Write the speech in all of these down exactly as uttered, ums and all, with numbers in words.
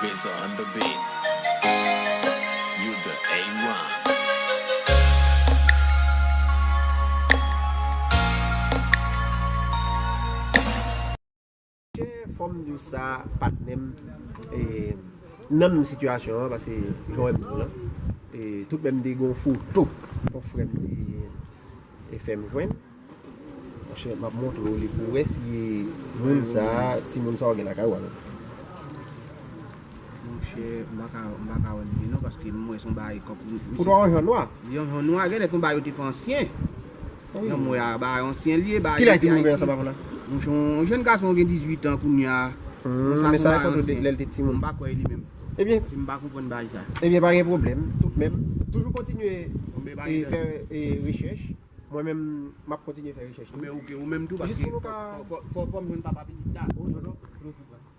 Gaza on the beat. You the A one. Fò m di w sa, patnè m, e, nan menm sitiyasyon an, paske jan w wè m di w lan, e, tout menm te gen yon foto yon frè m te, te fè m jwenn. Monchè, m ap montre w li pou w wè si moun sa, timoun sa w gen lakay ou a menm. Monchè, m pa ka, m pa ka wè l byen non, paske m wè se yon bagay kòk. Foto a yon jan nwa. Yon jan nwa, genlè se yon bagay yo te fè ansyen. Jan m wè a, bagay ansyen li ye, bagay yo te Ayiti. Kilè timoun gen ansanm avè w la? Monchè, yon jèn gason gen dizuit an kounye a. Men sa se yon bagay ansyen. M pa kwè e li menm. Ebyen, si m pa konprann bagay sa. Ebyen, pa gen pwoblèm, tout menm. Toujou kontinye e fè e rechèch. Mwen menm, m ap kontinye fè rechèch tou. Men oke, ou menm tou, paske fò, fò, fò, fò m jwenn papa pitit la.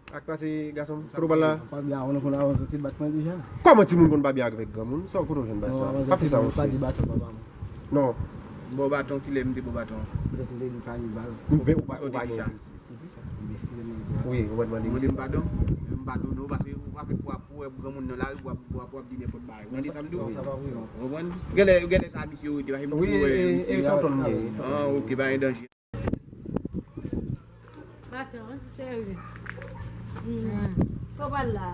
Ak pase gason m, kote w pral la? Pabya, ou konn avanse ti bat mwen deja. Kòman timoun konn pabya avèk granmoun? Sa w kote w jwenn bagay sa? Pa fè sa, monchè. Non. Ba w baton, kilè m te ba w baton? Petèt m te di kanibal. Ou pa, ou pa, ou pa gen. Wi, ou pa t mande misye. Mande m padon. M padone w paske ou pa fè pou w ap pou w wè granmoun nan lari, w ap, w ap, w ap di nenpòt bagay. Ou tande sa m di w? Ou konprann? Genlè, genlè sa misye rete, paske m tou wè misye. Wi, e, e tonton m ye. Ah, oke, pa gen danje. Baton, cheri. Kote w pral la?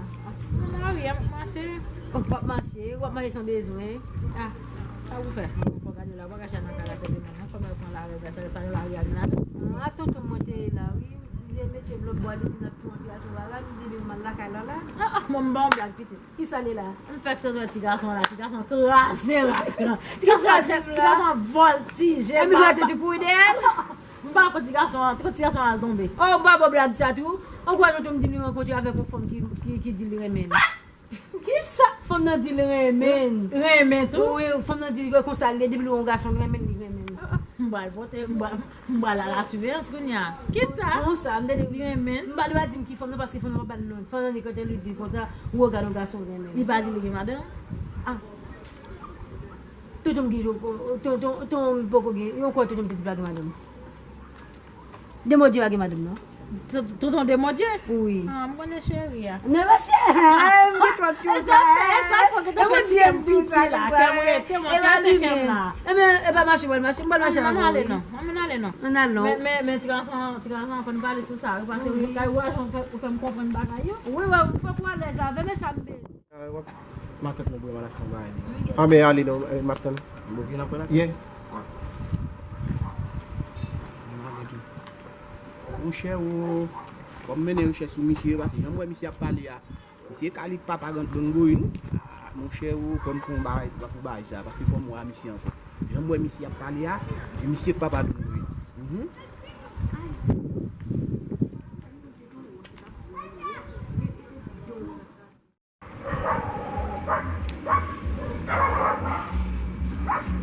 Nan lari a, m ap mache. Ou p ap mache? W ap mache san bezwen? Ah, sa pou fè? Fò gade la, w pa ka chita nan kay la sèlman non. Fò m al pran lari a, sa, sa lari a gen ladan. Ah, tonton mwen te la, wi. Li mete m lòt bò, li di l ap tou antre a tou bagay, m di li m al lakay la la. Ah, ah, mwen m ba w blag pitit. Kisa li la? M fèk sezi wè ti gason an la, ti gason an kraze rak lan. Ti gason an, ti gason an vòltije. Epi mwen te di kouri dèyè l. M pa konn ti gason an, ti gason an al tonbe. Oh, m pa ba w blag sa tou. Ou kwè tonton m di m li rankontre avèk yon fanm ki, ki, ki di l renmen l. Kisa? Fanm nan di l renmen l. Renmen tou? Wi, fanm nan di l konsa, li depi l wè yon gason l renmen l, li renmen l. M pral pote, m pral, m pral a la siveyans kounye a. Kisa? Konsa, m te di li renmen l. M pa, li pa di m ki fanm nan, paske fanm nan pa ba l non. Fanm nan li kote li di konsa, ou gade yon gason l renmen l. Li pa di li gen madanm? Ah. Tonton m gen, tonton, tonton m poko gen, yon kwè tonton m te di pa gen madanm. Demodye pa gen madanm non. Tonton Demodye? Wi. Ah, m konnen cheri a. Non, monchè, m gen twòp tou sa. E sa fò ke te fè ti kè m piti la, kè m rete, mwen kè te kè m la. Ebyen, e pa mache, mwen mache, mwen mache. Ann ale non, ann ale non. Ann al non. Men, men, men ti gason, ti gason, fò n pale sou sa, wi, paske ou, ou, ou fè m konprann bagay yo. Wi, wi, fòk ou alèz avè m, e sa m bezwen. Matant mwen bwè malak tanbay li. Anben ale non, eh, matant. Mwen vin apre la. Yeah. Monchè, o, fò m mennen rechèch sou misye, paske jan m wè misye ap pale a, misye ka li papa Grann Dongoy, wi. Ah, monchè, o, fò m pran yon bagay pou bagay sa, paske fò m wè misye ankò. Jan m wè misye ap pale a, e misye k papa Dongoy. Mhm.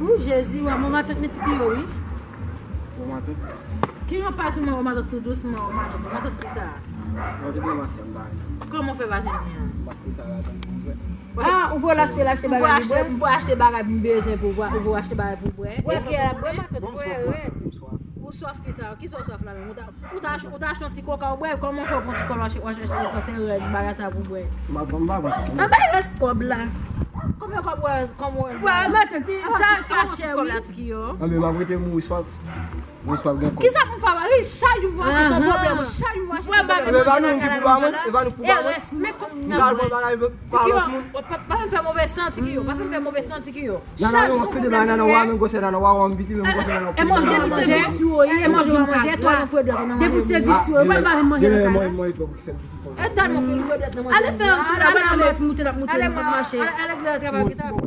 Ou Jezi, wè, mwen matant men ti ki yo, wi. Ou matant? Ki yon pati mwen, ou matant tou dousman, ou matant, ou matant ki sa? Mwen te gen matant bay. Kòman w fè pa jwenn li an? M pa t konn sa la tankou mwen. Ah, ou voye l achte, l achte bagay pou bwè? M voye achte bagay m bezwen pou bwè, ou voye achte bagay pou bwè. Bwè ki a la, bwè matant, bwè rèd. Ou swaf ki sa? Ki sa w swaf la menm? Ou ta, ou ta, ou ta achte yon ti koka w bwè, kòman w fè w pran tout kòb la, w achte, w achte, w achte rèd bagay sa pou bwè? M pa, m pa konn sa. Anba rès kòb la. Konbyen kòb w wè, kòb w wè? Bwè matant, sa, sa chè wi. Kòb la ti ki yo. Anben m ap rete mouri swaf. Mouri swaf gen kòb. Kisa pou m fè? Wi, chak jou m pou achte se yon pwoblèm, chak jou m pou achte se yon pwoblèm. Anben pa nou ki pou ba mwen, e pa nou pou ba mwen. M ka al pran bagay pa lòt moun. Pa, pa, pa fè m fè move santi ki yo, pa fè m fè move santi ki yo. Nana, w ap pede bay nana, w a menm gwosè nana, w a w a menm piti, menm gwosè nana. E manje depi se visye, e manje w manje, etwal nan fwe dwèt ou nan manje. Depi se visye, ou pa menm manje nan kay la. E tèlman fwe dwèt nan manje. Ale fè yon tour la, pa nan manje, moute l ap moute, l ap mache. Ale glè travay ki ta fè.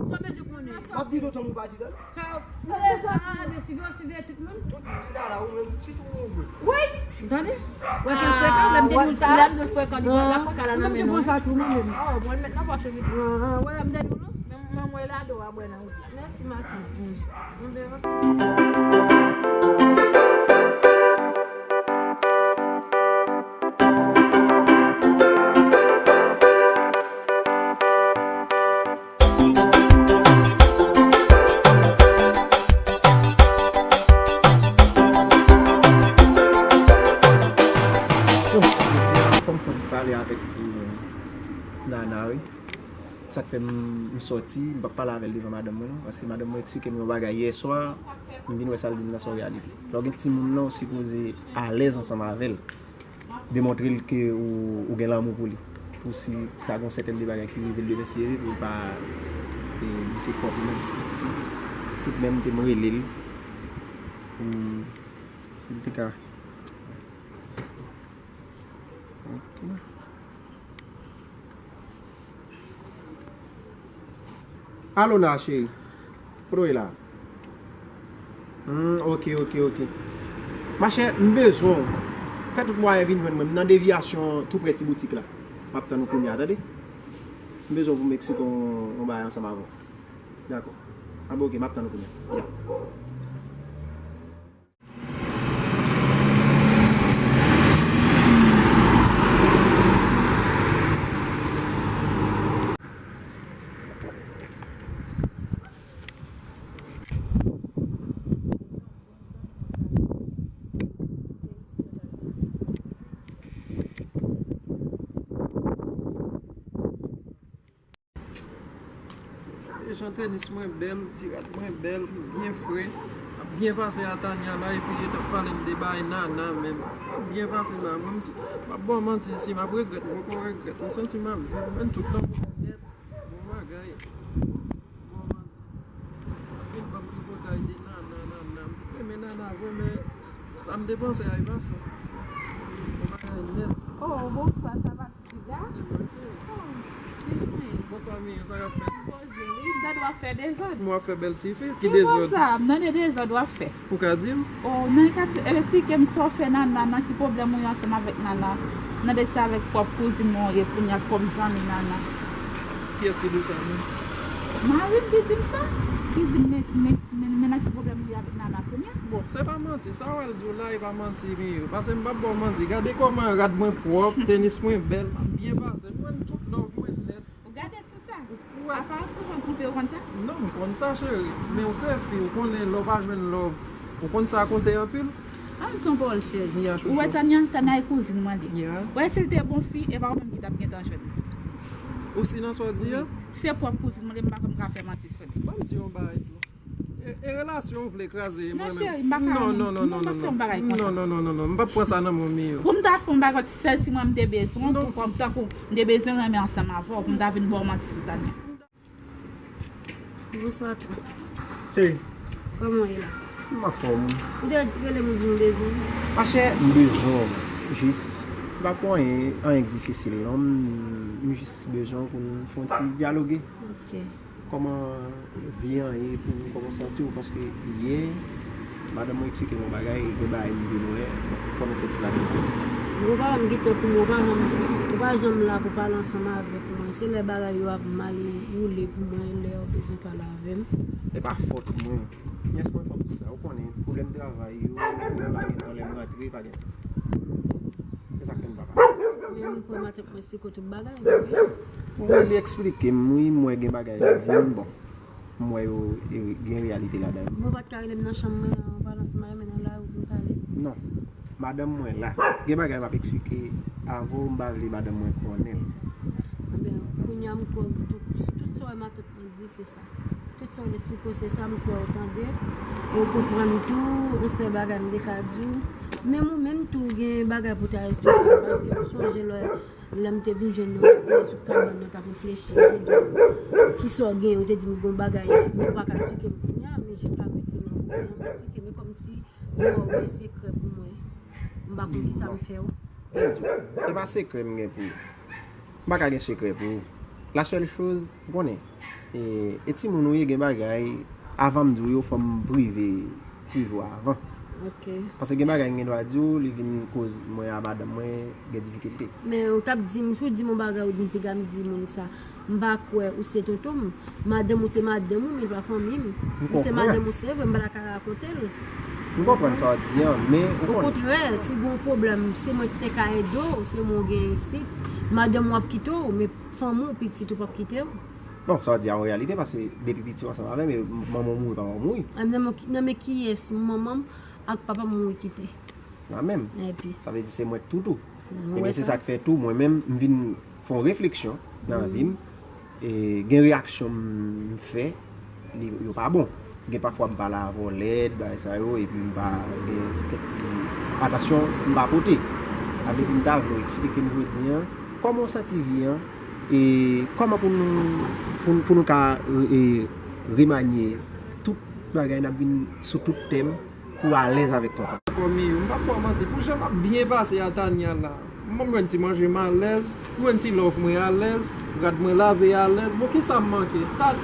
Sa bezwen konnen. Ap di dotan mou pa di dan. Sa yo, ale sa, ale siveye, siveye tout moun. Tout moun ki la la, ou menm, ti tou moun. Wi. Tande? Wè ke l frekan, lè m te di w sa, lè m di w frekan, li pran, l ap pran kay la nan men nou. Mwen te pran sa tou, mwen menm. Oh, mwen met nan pòch ou vit. Ah, ah, wè, m te di w non. Men, men mwen la do a bwè nan wout la. Mèsi, matant. Mm. Mwen byen. Mari. Sa k fè m, m sòti, m p ap pale avè l devan madanm mwen non, paske madanm mwen eksplike m yon bagay yè swa, m vin wè sa l di m nan se yon reyalite. Lè w gen timoun nan, ou sipoze alèz ansanm avè l. Demontre l ke ou, ou gen lanmou pou li. Pou si ta gen yon sètèn de bagay ki rive l demen sere, pou l pa e, di se fòt ou menm. Tout menm te m rele l. Hmm, si l te ka. Ok. Alo, na cheri. Kote w ye la? Hmm, ok, ok, ok. Machè, m bezwen w. Fè tout mwayen vin jwenn mwen. M nan devyasyon tou prè ti boutik la. M ap tann ou kounye a, tande? M bezwen pou m eksplike w yon bagay ansanm avè w. Dakò. A bon, ok, m ap tann ou kounye a. Ya. Gade jan tenis mwen bèl, ti rad mwen bèl, byen fre. M ap byen pase a Tanya la, epi li t ap pale m de bay Nana menm. M ap byen pase la, mwen, m si, m ap ba w manti, si m ap regrèt, m poko regrèt. M santi m ap viv, mwen, tout lanmou nèt. Bon bagay. Ba w manti. Anpil ban m tripotay de Nana, Nana. M te renmen Nana vre, men sa m te panse a, e pa sa. Bon bagay nèt. Oh, bonswa, sa va? Siga? Se mwen, cheri. Oh, se mwen. Bonswa, Miyo, sa k ap fèt? Poze wi, dèd w ap fè dezòd. Mwen ap fè bèl ti fi. Ki dezòd? Ki konsa, m tande dezòd w ap fè. Ou ka di m? Oh, nan ka t-, eksplike m sa w fè Nana, nan ki pwoblèm ou ye ansanm avèk Nana. M tande se avèk pwòp kouzin mwen w ye kounye a, pwòp zanmi Nana. Kiyès ki di w sa menm? Mari m ki di m sa. Ki di m, men, men, men, men nan ki pwoblèm ou ye avèk Nana kounye a. Bon, se pa manti. Sa w wè l di w la, e pa manti, Miyo. Paske m p ap ba w manti. Gade kòman rad mwen pwòp, tenis mwen bèl, m ap byen pase. Mwen, tout love mwen nèt. Ou gade sou sa? Ou wè sa? Apa w souvan twonpe w konn sa? Non, m konn sa, cheri. Men ou se fi, ou konnen lè w pa jwenn love. Ou konn sa konte anpil. Ann di yon pawòl, cheri. Ou wè Tanya, Tanya e kouzin mwen li. Ou wè si l te bon fi, e pa ou menm ki t ap gentan jwenn li. Ou si nan sa w di a? Wi. Se pwòp kouzin mwen li, m pa kwè m ka fè manti sou li. Ban m di yon bagay tou. E, e relasyon w vle kraze e mwen menm. Non, cheri, m pa ka, non, non, non, non, m pa fè yon bagay konsa. Non, non, non, non, non, m p ap pran sa nan men w, Miyo. Pou m ta fè yon bagay, sèl si mwen m te bezwen w, pou kòm tankou m te bezwen renmen ansanm avè w, pou m ta vin ba w manti sou Tanya. Bonswa tou. Cheri. Kòman w ye la? M anfòm. Ou te rele m ou di m bezwen m? Machè, m bezwen w. Jis, m pa pou anyen, anyen k difisil non. M, m jis bezwen w pou n fè yon ti dyaloge. Ok. Kòman vi an ye pou ou? Kòman w santi w? Paske yè, madanm mwen eksplike m yon bagay, gen bagay m vin wè, fò nou fè ti pale. Ou pa janm gen tan pou mwen, ou pa janm, ou pa janm la pou pale ansanm avèk mwen. Se lè bagay yo ap mal woule pou mwen, lè w bezwen pale avè m. E pa fòt mwen. Kiyès mwen fè w di sa? Ou konnen, pwoblèm travay yo, pa gen tan lè m rantre, pa gen tan. Se sa k fè m pa pale. Men m kwè matant mwen eksplike w tout bagay, wi. Wi, li eksplike m, wi, m wè gen bagay li di m, bon. M wè yo e, gen reyalite ladan l. Bon, ou pa t ka rele m nan chanm mwen an, pale ansanm avè m nan lari ou vin pale? Non. Madanm mwen la. Gen bagay m ap eksplike avè w, m pa vle madanm mwen konnen l. Ebyen, kounye a m kwè tout, tout sa w wè matant mwen di, se sa. Tout sa w eksplike w, se sa m kwè w tande. E w konprann tou, yon sèl bagay m te ka di w. Menm ou menm tou, gen bagay pou w ta eksplike m, paske ou sonje lè Lè m te vin jwenn nou, nou sou kabann nan, t ap reflechi, m te di w, kisa w genyen, ou te di m gon bagay, ou pa ka eksplike m kounye a, men jiska prezan, ou pa janm eksplike m, e kòmsi ou wè w gen sekrè pou mwen. M pa konn kisa m fè w. Tande, e pa sekrè m gen pou ou. M pa ka gen sekrè pou ou. La sèl choz, ou konnen, e, e timoun ou ye, gen bagay, avan m di w yo, fò m prive, prive w avan. Ok. Paske gen bagay m gen dwa di w, li vin koz mwen a madanm mwen gen difikilte. Men ou t ap di m, si w di m yon bagay, ou di m piga m di moun sa, m pa kwè ou se tonton m. Madanm ou se madanm ou, men l pa fanmi m. Ou se madanm ou, se vre, m pa ta ka rakonte l. M konprann sa w di an, men ou konnen. Okontrè, si gon pwoblèm, se mwen ki te ka ede w, se mwen w gen isit. Madanm ou ap kite w, men fanmi w, pitit ou p ap kite w. Bon, sa w di a yon reyalite, paske depi piti w ansanm avè m, e manman w mouri, papa w mouri. A, nan men ki, nan men kiyès manman m ak papa m mouri kite? Nan men m. Epi? Sa vle di se mwen k toutou. Ebyen, se sa k fè tou, mwen menm, m vin fè yon refleksyon. nan vi m. E, gen reyaksyon m fè, li, yo pa bon. Gen pafwa m pale avè w lèd, bagay sa yo, epi m pa gen kèk ti atansyon m pa pote. Sa vle di m ta vle w eksplike m jodi a, kòman w santi vi an, e kòman pou nou, pou, pou nou ka, e, remanye tout bagay, n ap vin sou tout tèm pou alèz avèk tonton. Dakò, Miyou, m p ap ba w manti. Pou jan m ap byen pase a Tania la, m jwenn ti manje, m alèz, m jwenn ti love, mwen alèz, rad mwen lave alèz. Bon, kisa m manke? Ta,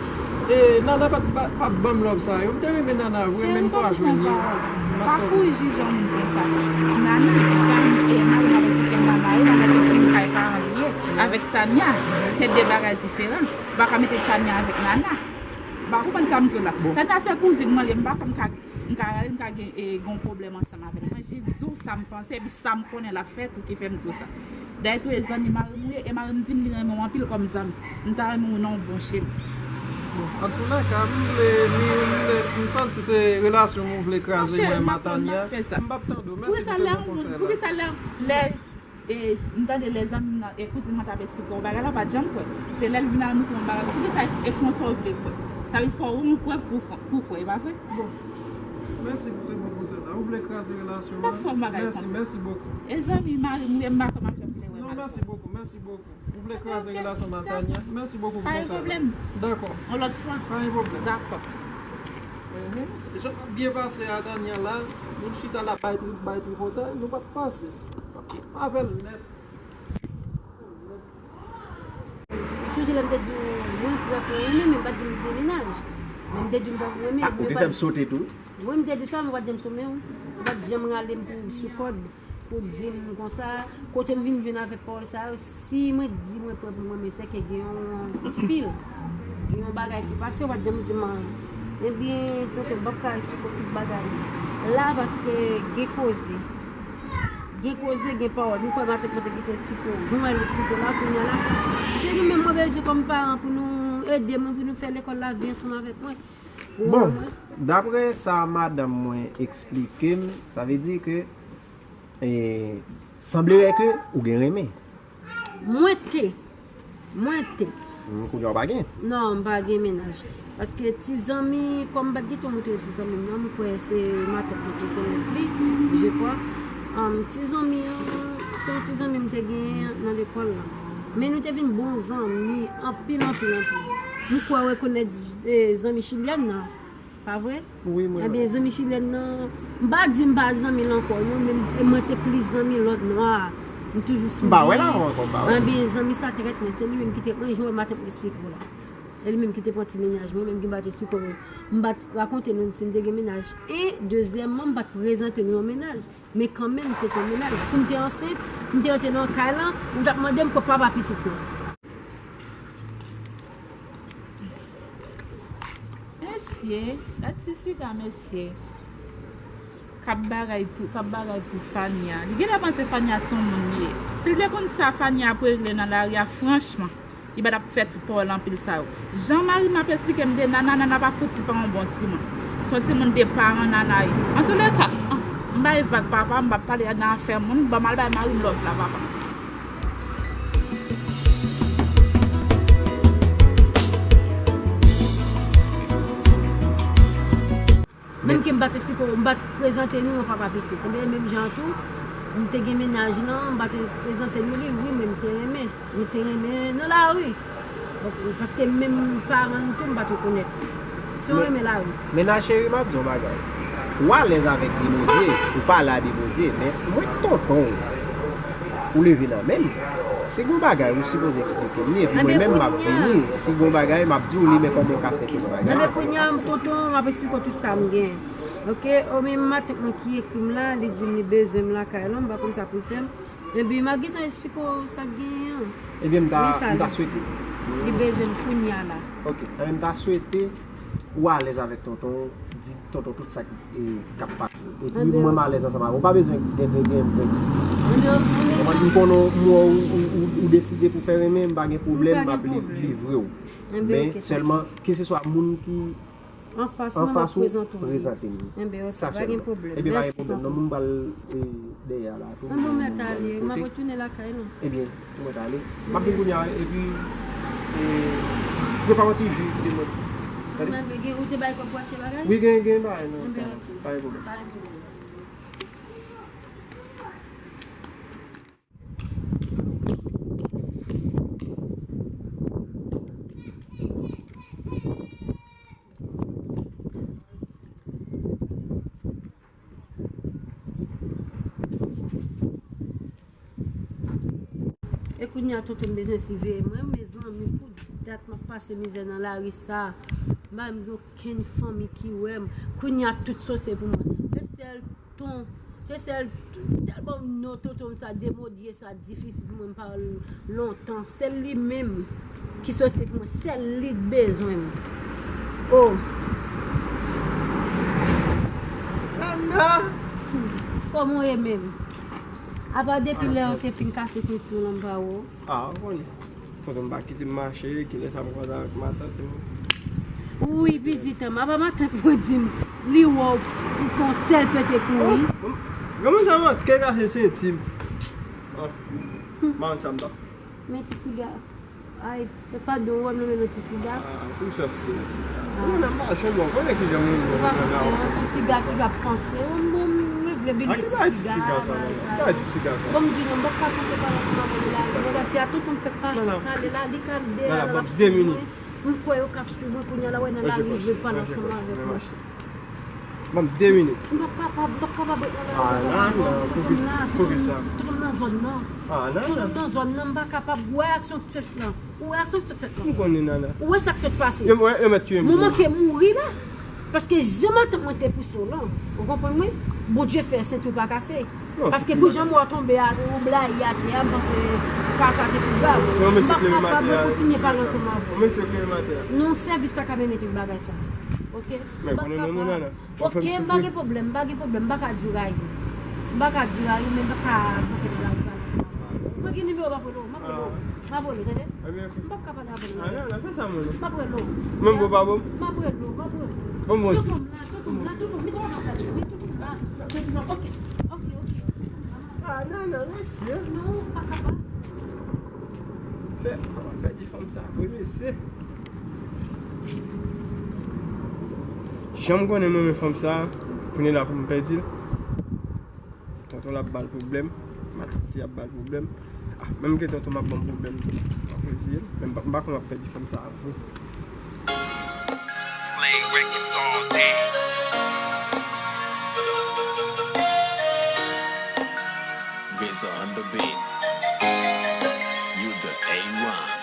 e, Nana pa t ba, pa t ban m love sa yo. M te renmen Nana vre, men m pa jwenn li. Pa kouri jije yon moun konsa. Nana, jan e mari m ap esplike Nana yo, Nana se timoun kay paran li ye. Avèk Tania, se de bagay diferan. Ou pa ka mete Tania avèk Nana. Ou pa konprann sa m di w la. Tania se kouzin mwen li ye, m pa kwè m ka, m ka rale, m ka gen, e, gen yon pwoblèm ansanm avè l. Mwen jis di w sa m panse, epi sa m konnen l ap fè tou ki fè m di w sa. Dayè tou e zanmi mari m ou ye, e mari m di m li renmen w anpil kòm zanmi. M ta renmen w nan yon bon chemen. Bon, antoulèka, m vle, m, m, m santi se relasyon m ou vle kraze mwen, Matanya. M p ap tande w. Mèsi pou se bon konsèy la. Poukisa lè, lè, e, m tande lè zanmi m nan, e, kouzin mwen t ap esplike w bagay la, w pa t janm kwè. Se lè l vin al montre w bagay, poukisa e konsa w vle kwè? Sa vle di fò w yon prèv pou w, pou w kwè, e pa vre? Bon. Mèsi pou se bon konsèy la. Ou vle kraze relasyon an? M p ap fè yon bagay konsa. Mèsi, mèsi bokou. E zanmi mari m ou ye, m pa kwè m ap janm vle wè mal. Non, mèsi bokou, mèsi bokou. Ou vle kraze relasyon Matanya? Mèsi bokou pou konsèy la. Pa gen pwoblèm. Dakò. Yon lòt fwa. Pa gen pwoblèm. Dakò. Enhen, se jan ap byen pase a Tanya la, moun chita la bay tri, bay tripotay, nou pa t pase. Avè l nèt. Ou sonje lè m te di w mwen prè pou renmen, men m pa t di w m vle mennaj. Men m te di w m prè pou renmen. Ah, ou te fè m sote tou? Wi, m te di sa, men w pa t janm sou men w. Ou pa t janm rale m pou sou kòd, pou di m konsa. Kote m vin jwenn avèk pawòl sa yo, si mwen di mwen prè pou mwen, men se ke gen yon kout fil, gen yon bagay ki pase, w pa t janm di m anyen. Ebyen, tonton, m p ap ka esplike w tout bagay la, paske gen koze. Gen koze, gen pawòl. M kwè matant mwen te gentan esplike w. Jan w wè l esplike w la, kounye a la, se nou menm mwen bezwen kòm paran pou nou ede mwen, pou nou fè lekòl la vin ansanm avèk mwen. Bon, daprè sa madanm mwen eksplike m, sa vle di ke, e, sanblere ke ou gen renmen. Mwen te. Mwen te. Hmm, kounye a w pa gen? Non, m pa gen mennaj. Paske ti zanmi, kòm m pa t gentan montre yo ti zanmi m nan, m kwè se matant mwen te konnen li, je crois. Anm, ti zanmi an, se yon ti zanmi m te genyen nan lekòl la. Men nou te vin bon zanmi, anpil, anpil, anpil. M kwè w rekonèt, e, zanmi chilyèn nan. Pa vre? Wi, mwen wè. Ebyen, zanmi chilyèn nan, m pa di m pa zanmi l ankò, non, men m, mwen te plis zanmi lòt nwa a. M toujou sou li. M pa wè l ankò, m pa wè l. Ebyen, zanmi sa trèt mwen, se li menm ki te pran, jan matant mwen esplike w la. E li menm ki te pran ti mennaj mwen, menm ki m pa t esplike w, m pa t rakonte nou si m te gen mennaj. E, dezyèmman, m pa t prezante nou yon mennaj. Men kanmenm, se te yon mennaj. Si m te ansent, m te rete nan kay lan, ou t ap mande m kot papa pitit mwen. Mesye, gad ti sida, mesye. K ap bagay pou, k ap bagay pou Fania. Li genlè panse Fania se yon moun li ye. Si l te konn sa Fania ap regle nan lari a, franchman, li pa t ap fè tout pawòl anpil sa yo. Jan mari m ap esplike m de Nana, Nana pa fouti pa yon bon timoun. Se yon timoun de paran Nana ye. Antoulèka, m bay vag papa, m p ap pale nan afè moun, ban m al bay mari m love la, papa. Menm ke m pa t esplike w, m pa t prezante nou yon papa pitit. Ebyen, menm jan an tou, m te gen mennaj lan, m pa t prezante nou li, wi, men m te renmen. M te renmen nan lari. Paske menm paran l tou, m pa t rekonèt. Se yon renmen lari. Men nan cheri, m ap di yon bagay. Ou alèz avèk de Bondye, ou pale a de Bondye, men mwen tonton w. Ou leve nan men m. Si gon bagay, ou sipoze eksplike m li, epi mwen menm m ap vini. Si gon bagay, m ap di w li, men kòman w ka fè tout bagay. Nan men kounye a, tonton, m ap eksplike w tout sa m gen. Oke, o menm matant mwen ki ekri m la, li di m li bezwen m lakay lan, m pa konn sa pou l fè m. Ebyen, m ap gentan eksplike w sa k genyen an. Ebyen, m ta, m ta swete. Li bezwen m kounye a la. Oke, ebyen, m ta swete ou alèz avèk tonton w, di tonton tout sa k, e, k ap pase. Epi mwen m alèz ansanm avè w. Ou pa bezwen gen, gen, gen vrè di. Ou konprann? M konnen w, ou, ou, ou, ou deside pou fè renmen, m pa gen pwoblèm, m ap li, livre w. Men sèlman, keseswa moun ki Anfas mwen, m ap prezante w li. Prezante m li. Enben, ok, pa gen pwoblèm. Ebyen, pa gen pwoblèm. Non, m pral, e, dèyè a la tou. Enben, ou mèt ale, m ap retounen lakay nou. Ebyen, ou mèt ale. M ap vin kounye a, epi, e, prepare yon ti ji pou demen. Tande? Ou te bay kòb pou achte bagay? Wi, gen, gen bagay, non. Enben, ok. Pa gen pwoblèm. Pa gen pwoblèm. E kounye a, tonton, m bezwen siveye mwen, mezanmi, pou dat m ap pase mizè nan lari sa. M pa gen okenn fanmi ki wè m. Kounye a, tout so se pou mwen. E sèl ton, e sèl, tèlman non, tonton m sa demodye, sa difisil pou mwen, m pa wè l lontan. Se li menm ki sòse pou mwen, sèl li k bezwen m. Oh. Nana! Kòman w ye menm? Apa depi lè yo te fin kase senti w lan, m pa wè w. Ah, ou konnen. Tonton m pa kite m mache, kilè sa m kwaze avèk matant ou. Wi, pitit an m, apa matant mwen di m, li wè w, ou fè yon sèl pete kouri. Oh, granmoun sa manke kase senti m. Anfen, m pa konn sa m t ap fè. Men ti siga. Ay, e pa dwe wè m nan men yon ti siga. Ah, pou sa se te yon ti siga. Ah. Non, non, m pa janm wè w. Konnen kijan moun yo nan la. Yon ti siga ki va panse. Bon, mwen vle bile ti siga. Ki bagay ti siga sa, non? Ki bagay ti siga sa? Bon, m di non, m pa ka konte pale ansanm avè w la. Paske a tout moun fèk pase pale la, li ka dèyè la, l ap swiv mwen. M kwè yo k ap swiv mwen kounye a la, wè nan lari, yo pale ansanm avèk mwen. Ban m de minit. M p ap kapab, m p ap kapab ret nan lari. Ah, Nana, poukisa? Tonton m nan zòn nan. Ah, Nana. Tonton m nan zòn nan, m pa kapab wè aksyon k fèt lan. Ou wè aksyon k fèt lan. M konnen, Nana. Ou wè sa k fèt pase. Yo, yo mèt tiye m. Mwen manke mouri la. Paske jan matant mwen te pouse w lan, ou konprann mwen? Bondye fè senti w pa kase. Paske pou jan mwen tonbe a, ou blayi atè a, m panse pa sa te pi grav. M p ap kapab kontinye pale ansanm avè w. Non, sèvis pa ka pèmèt yon bagay sa. Oke? M p ap kapab. Oke, m pa gen pwoblèm, m pa gen pwoblèm, m pa ka di w rayi m. M pa ka di w rayi m, men m pa ka, m pa ka di w rayi m. Mwen gen nimewo w ap rele w, m ap rele w. M ap rele w, tande? M p ap ka pale avè w. Ah, non, non, fè sa, mwen. M ap rele w. Menm pou pa bon? M ap rele w, m ap rele w. Bon, bon. Tonton m la, tonton m la, tonton m, mete w nan sa, mete tonton m la. Tonton m la, oke, oke, oke. Ah, non, non, mèsi, hein. Non, ou pa kapab. Se, kòman pèdi fanm sa, wi, mesye. Jan m konnen mwen, men fanm sa, kounye la pou m pèdi l. Tonton l ap ba l pwoblèm, matant li ap ba l pwoblèm. Ah, menm ke tonton m ap ban m pwoblèm tou. M ap reziye m, men m pa, m pa konn m ap pèdi fanm sa a vre. Play record all day. Rizzo on the beat. You the A one.